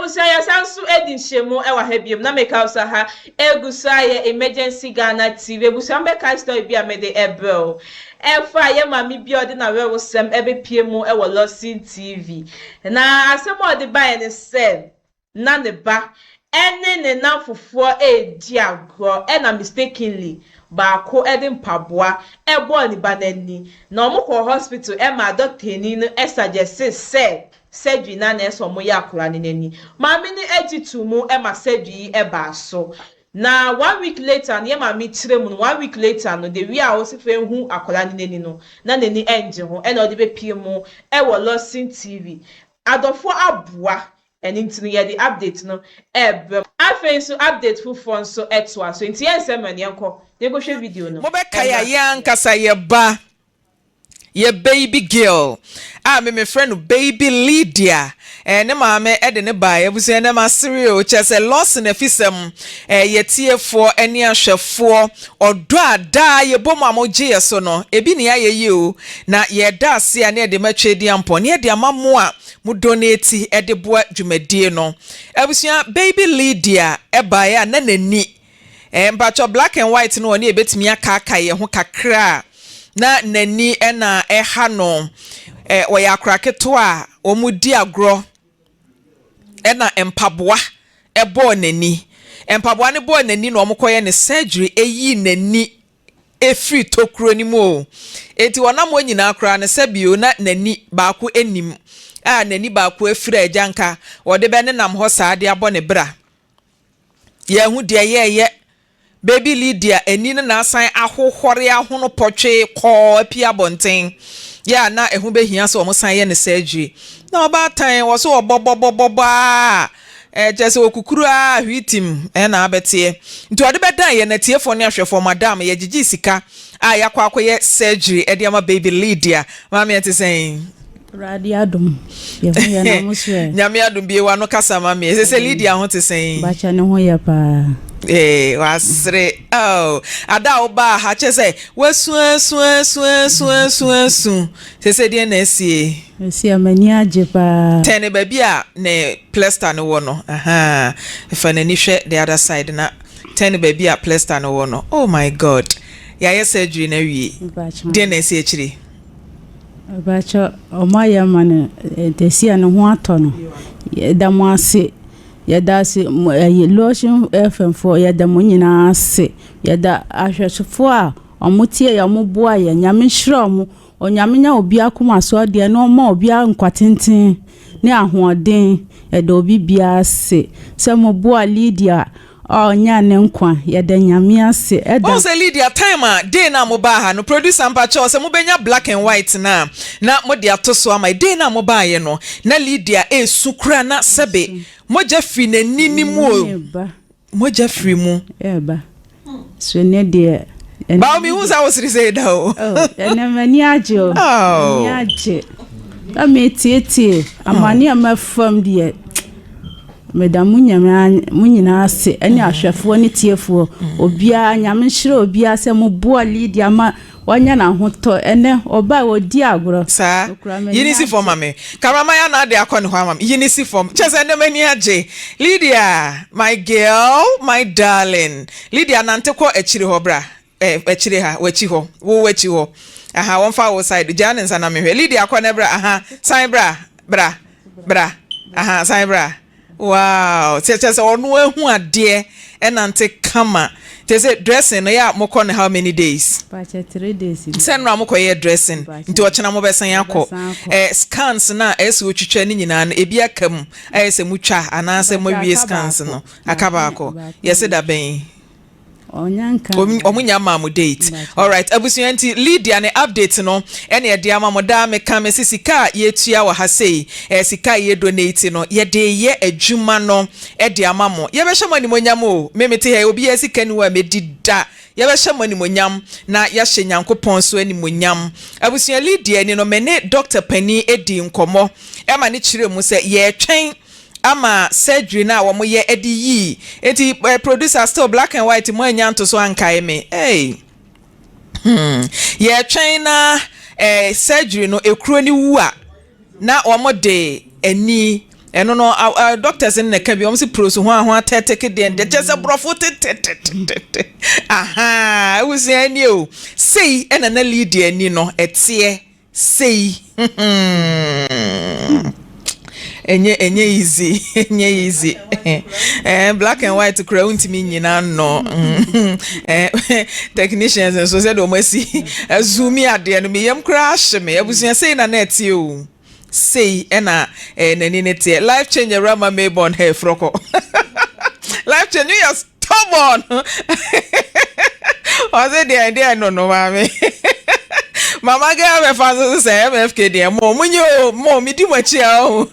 Abusua, yɛsan nso adi nhyiamu wɔ ha biom na meka wo sɛ ha egu so ayɛ Emergency Ghana TV. Abusua, mobɛkae story bi a mede ɛbrɛ wo ɛfa yɛ maame bi a ɔde n'awerɛhosɛm ɛbɛpie mu wɔ Lawson TV. Na asɛm a ɔde baeɛ ne sɛ na ne ba ne ne nnamfofoɔ redi agorɔ ɛna mistakenly baako de mpaboa bɔɔ ne ba no ani na wɔkɔɔ hospital ɛmaa dɔktani no suggeste sɛ surgery no a na ɛsɛ sɛ wɔyɛ akwadaa no n'ani. Maame no gye too mu ma surgery yi baa so. Na one week later no, yɛn maame kyerɛ mu no, one week later no, the way a ɔsi fa ehu akwadaa no n'ani no, na n'ani ngye ho, ɛna ɔde bɛpie mu wɔ Lawson TV. Adɔfoɔ aboa, ɛno nti no yɛde update no ɛrebrɛ mo. Afei nso update foforɔ nso ɛtoa so, nti yɛnsɛ mmerɛ no yɛnkɔ na yɛnkɔhwɛ video no Mobɛkae a mmra. Yɛn ankasa yɛba yɛ baby girl a me mefrɛ no Baby Lydia. Ne maame de ne baeɛ. Abusua, ɛnɛ masere o. Kyerɛ sɛ Lawson afisɛm, yɛtiefoɔ ne ahwɛfoɔ, ɔdɔ a daa yɛbɔ mu a mogye yɛ so no, ebi ne ayɛ yie o. Na yɛda ase a ne yɛde matwa adi ampɔ ne yɛde ama mo a mo donate de boa dwumadie no. Abusua, Baby Lydia ɛbaeɛ a na n'ani mpatwɔ black and white no, ɔne yɛbɛtumi akaaka yɛn ho kakra a na n'ani ɛna ɛha no. Wɔyɛ akora ketewa a wɔn di agorɔ ɛna mpaboa ɛbɔɔ n'ani. Mpaboa no bɔɔ n'ani na wɔn kɔyɛ ne surgery, eyi n'ani efiri tokuro no mu o. Eti wɔnam hɔ nyinaa koraa no, sɛbio, na n'ani baako anim a n'ani baako afiri agya nka wɔde bɛ nenam hɔ saa de abɔ ne bra. Yɛn ho deɛ yɛɛyɛ Baby Lydia ani no n'asan ahohɔre ahono pɔtwe kɔɔ api abɔnten yɛ a na ɛho bɛhia sɛ wɔn san yɛ ne surgery. Na ɔbaatan wɔ so ɔbɔbɔbɔbɔbɔ a ɛkyɛ sɛ okukuru a hwii ɛna abɛteɛ, nti ɔde bɛdan yɛ n'atiefoɔ ne ahwɛfoɔ. Madam, yɛgyegye sika a yɛakɔ akɔyɛ surgery ɛde ama Baby Lydia. Maame, ɛte sɛn? Awurade adom, yɛho yɛ na mo so ɛ? Nyame adom bie wa no kasa ma me. Ɛsɛ sɛ Lydia ho te sɛn? Bakyɛ, ne ho yɛ paa. Wasere. Oh, ada a wobaa ha, kyɛ sɛ wasua sua sua sua sua su sɛ sɛ deɛ na asie. Ɛsi a m'ani agye paa. Tɛne baabi a ne plaster no wɔ no. Aha, fa n'ani hwɛ the other side na tɛne baabi a plaster no wɔ no. Oh my God, yɛayɛ surgery no awie. Deɛ na asi akyire? Bakyɛ, ɔmo ayɛ ma no ntɛsi a ne ho atɔ no. Yɛda mo ase, yɛda ase. Ɛyɛ Lawson FM foɔ, yɛda mo nyinaa ase. Yɛda ahwɛsofoɔ a ɔmo tie yɛ, ɔmo boa yɛ. Nyame nhyira ɔmo. Onyame nya obi akoma so adeɛ na ɔma obi nkwa tenten ne ahoɔden. Yɛda obi biara ase sɛ mo boa Lydia a ɔnya ne nkwa. Yɛda Nyame ase. Ɛda Wɔn sɛ Lydia, time a day na mo baa ha no, producer, mpakyɛw, sɛ mobɛnya black and white na mo de ato so ama day na mo baa yɛ no, na Lydia esu kura na sɛbe mogya firi n'ani ni mu o. Ɛba. Mogya firi mu. Ɛba so ne deɛ. Báwo mi hu sá wosiri sɛ ɛda o. Ɛnɛ m'ani agye o. Oh. M'ani agye na metietie amane a mɛfam deɛ. Meda mo nyinaa, mo nyinaa ase, ɛne ahwɛfoɔ ne tiefoɔ obiara. Nyame nhyira obiara sɛ moboa Lydia ma wanya n'ahotɔ. Ɛnɛ ɔbaa wɔdi agorɔ. Saa. Okura m'ani Yi ne si agye. fam ma me, cameraman ya na ade akɔ ne hɔ ama me. Yi ne si fam kyɛ sɛ ɛnɛ m'ani agye. Lydia, my girl, my darling Lydia, nante kɔ akyire hɔ bra. Akyire ha, w'akyi hɔ, wo w'akyi hɔ aha, wɔmfa wo side. Gyaa ne nsa na mehwɛ. Lydia, kɔ ne bra aha, san bra, bra, bra aha, san bra. Wow, kyɛ sɛ ɔno ahu adeɛ ɛnante kama. Kyɛ sɛ dressing no yɛ a mokɔ no how many days? Pakyɛ, 3 days ni. Sɛ nnora mokɔyɛ dressing nti ɔkyena mobɛsan akɔ. Yɛbɛsan akɔ. Scans no a ɛsɛ otwitwa no nyinaa no, ebi aka mu ɛyɛ sɛ motwa anaasɛ Mpakyɛ, moawie aka scans baako. no aka baako. Baako. Yɛsɛ da bɛn? Ɔnya nka. Ɔmo nya maa mo date. Mpakyɛ. Alright, abusua, nti Lydia ne update no ɛne ɛde ama mo. Daa meka me sɛ sika a yɛtua wɔ ha sei, sika a yɛ donate no, yɛde yɛ adwuma no ɛde ama mo. Yɛbɛhyɛ mo animonyam o. Me mete ha, obi yɛ sika ni hɔ a mɛdi da. Yɛbɛhyɛ mo animonyam na yɛahyɛ Nyankopɔn so animonyam. Abusua, Lydia ni no, me ne Dr panin edi nkɔmmɔ ɛma ne kyerɛ mu sɛ yɛretwɛn ama surgery no a wɔyɛ de yii. Eti producer, still black and white mo anya nto so ankae me. Hey. Yɛtwɛn na surgery no ekuro ni wu a na wɔn de ani. Ɛno no doctors no na ɛka bi, wɔn se pros ho ahoa tɛtɛke deɛ deɛ kyɛ sɛ borɔfo tetetetete. Ahaa, abusua nie o. Sei ɛna na Lydia ani no ɛteɛ sei. Ɛnyɛ ɛnyɛ easy, ɛnyɛ easy. Eh, black and white kura wontumi nyina no. Eh, technicians nso sɛdeɛ wɔn asi azumi adeɛ no, meyam koraa ahye me. Abusua sei na na ɛteɛ o. Sei ɛna eh, n'ani ne teɛ. Life change awura ma Mayborn hey frɔkɔ. Life change you are stubborn. Ɔse deɛ deɛ no no maame. Mama girl bɛfa nso so sɛ MFK deɛ mo mo nye o mo me di mo akyi a o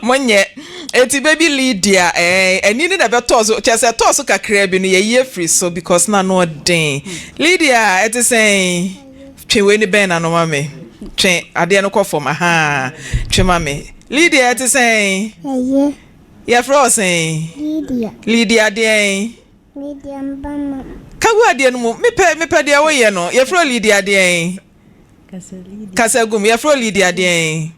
mo nyɛ. Eti baby Lydia eh ani ne na ɛbɛtɔɔ so kyɛ sɛ ɛtɔɔ so kakraa bi no yɛyi afiri so because na no ɔden. Lydia ɛte sɛn? Twe wei ne bɛn n'ano ma me. Twe adeɛ no kɔ fam. Ahaa. Twe ma me. Lydia, ɛte sɛn? Ɛyɛ. Yɛfrɛ wo sɛn? Lydia. Lydia deɛn? Lydia Mbama. Ka gu adeɛ no mu. Mepɛ mepɛ deɛ woyɛ no. Yɛfrɛ wo Lydia deɛn? Kasa Lydia. Kasa gu mu. Yɛfrɛ wo Lydia deɛn?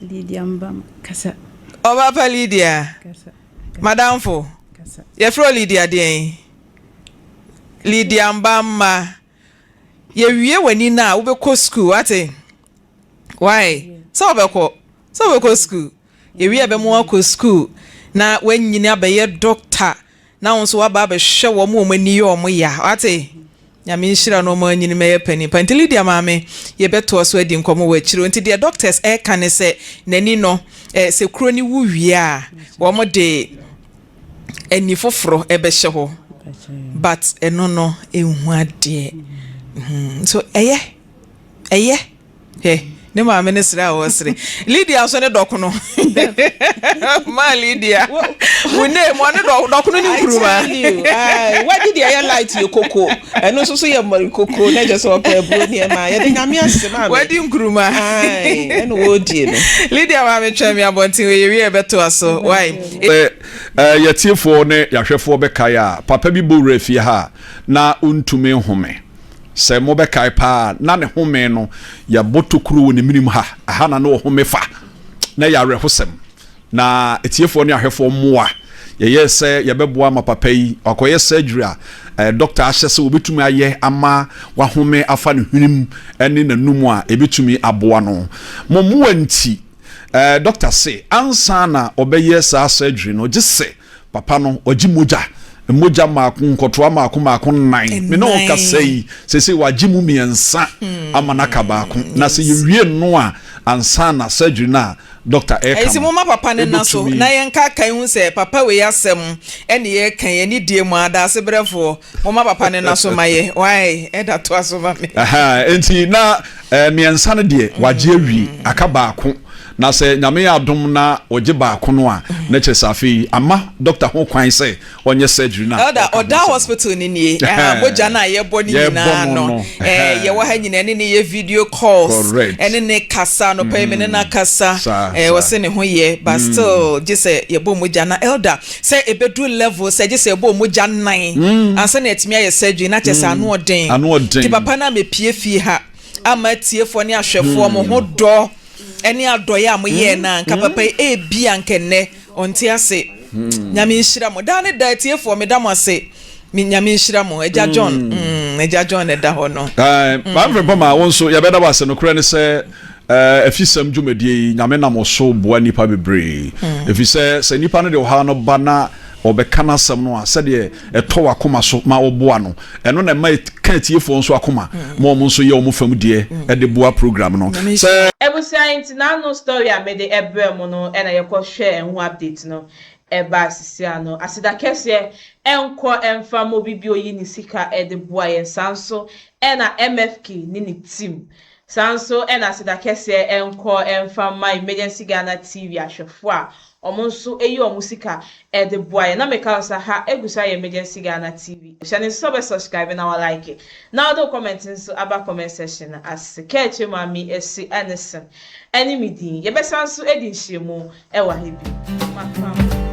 Lydia Mbama. Kasa. Ɔbaa pa Lydia. Kasa. Madamfo. Kasa. Yɛfrɛ wo Lydia deɛn? Lydia Mbama. Yɛwie w'ani no a wobɛkɔ sukuu wate? Why? Sɛ wobɛkɔ? Sɛ wobɛkɔ sukuu? Yɛwie a bɛma woakɔ sukuu na woanyini abɛyɛ doctor na wo nso woaba abɛhwɛ wɔn a wɔn ani yɛ wɔn ya wate? Nyame nhyira no wɔn anyini mɛyɛ panin pa. Nti Lydia maame yɛbɛtoa so adi nkɔmmɔ wɔ akyire nti deɛ doctors ɛreka ne sɛ n'ani no eh, sɛ kuro no wu wie a wɔn de ani foforɔ ɛbɛhyɛ hɔ but ɛno no ɛnhu adeɛ hmm, so ɛyɛ ɛyɛ hwɛ ne maame ne sere a wɔsere Lydia nso ne dɔkono maa Lydia wo name ɔne dɔkono ne nkuruma wadi deɛ ɛyɛ light yɛ koko ɛno nso so yɛ mmɔre koko na ɛkyɛ sɛ ɔpɛ aburo nneɛma yɛde nyame ase maame wadi nkuruma ɛna wɔredie no Lydia maame twɛn me abɔnten wɔ yɛwie ɛbɛtoa so why Sɛ yɛatiefoɔ ne yɛahwɛfoɔ bɛkae a, papa bi bɔ wura fie ha a, na ɔntumi nhome. Sɛ mobɛkae paa a, na ne home no, yɛabɔ tokuro wɔ ne menem ha. Ɛha na na ɔhome fa. Na ɛyɛ awerɛhosɛm. Na atiefoɔ ne ahwɛfoɔ mmoa. Yɛyɛɛ sɛ yɛbɛboa ma papa yi, wakɔyɛ surgery a dɔkta ahyɛ sɛ wɔbɛtumi ayɛ ama wahome afa ne hwenem ne n'anum a ɛbɛtumi aboa no. Mo mmoa nti, Eh, doctor se ansa na ɔbɛyɛ saa surgery no, gye sɛ papa no ɔgye mogya, mogya mmaako, nkɔtoa mmaako mmaako nnan. Me ne wo kasa yi, seesei wagye mu mmiɛnsa ama no aka baako. Na sɛ yɛwie no a, ansa na surgery no a doctor ɛreka Ɛnti no, momma papa no nna so ɛbɛtumi. na yɛnkaakae hu sɛ papa wei asɛm ɛne yɛreka yi, anidie mu ara, daasebrɛfoɔ. Momma papa no nna so ma yɛ, why, ɛda toa so ma me. Ahaa, enti na eh, mmiɛnsa no deɛ wagye awie, aka baako. Na sɛ Nyame yɛ adom na ɔgye baako no a, na kyerɛ sɛ afei ama doctor ho kwan sɛ ɔnyɛ surgery no a Elder, ɔka ho ɔda asɛm no. hospital no nie, ɛha, mogya no a yɛbɔ no Yɛbɔ nyinaa no no, no, eh, yɛwɔ ha nyinaa, ɛne no yɛ video calls, Correct. ɛne no kasa, anɔpa yi me ne no akasa, Saa, eh, saa. ɔse ne ho yɛ, but still, gye sɛ yɛbɔ mogya. Na Elder, Sɛ ɛbɛduru level sɛ gye sɛ yɛbɔ mogya nan ansa na yɛatumi ayɛ surgery na kyerɛ sɛ ano ɔden. Ano ɔden. Nti papa no amɛpie fie ha ama atiefoɔ ne ahwɛfoɔ mo ho dɔ ne adɔeɛ a moyɛɛ no a nka papa yi ebia nka nnɛ ɔnte ase. Nyame nhyira mo daa ne daa atiefoɔ meda mo ase. Me Nyame nhyira mo Agya John mm Agya John na ɛda hɔ no. Ɛɛ Maame Frimpong ma wo nso yɛbɛda wo ase nokorɛ ne sɛ ɛɛ afisɛm dwumadie yi Nyame nam wo so boa nnipa bebree ɛfiri sɛ sɛ nnipa no de ɔhaw no ba na ɔbɛka n'asɛm no a sɛdeɛ ɛtɔ w'akoma so ma woboa no ɛno na ɛma ɛka atiefoɔ nso akoma ma wɔn nso yɛ wɔn fam deɛ ɛde boa program no sɛ Abusua nti n'ano story a mede brɛɛ mo no na yɛkɔ hwɛɛ ɛho update no ɛbaa sisi ano. Aseda kɛseɛ nkɔ mfa ma obi bi oyi ne sika de boa yɛn saa nso na MFK ne ne team. Saa nso na aseda kɛseɛ nkɔ mfa mma Emergency Ghana TV ahwɛfoɔ a wɔn nso yi wɔn sika de boa yɛn. Na meka wo sɛ ha gu so ayɛ Emergency Ghana TV. Hyɛ no nso sɛ wobɛ subscribe na wa like na wode wo comment nso aba comment section no ase. Kaakyire Maame Esi Anison ɛne me din. Yɛbɛsan nso adi nhyiamu ɛwɔ ha bio. Makra mo.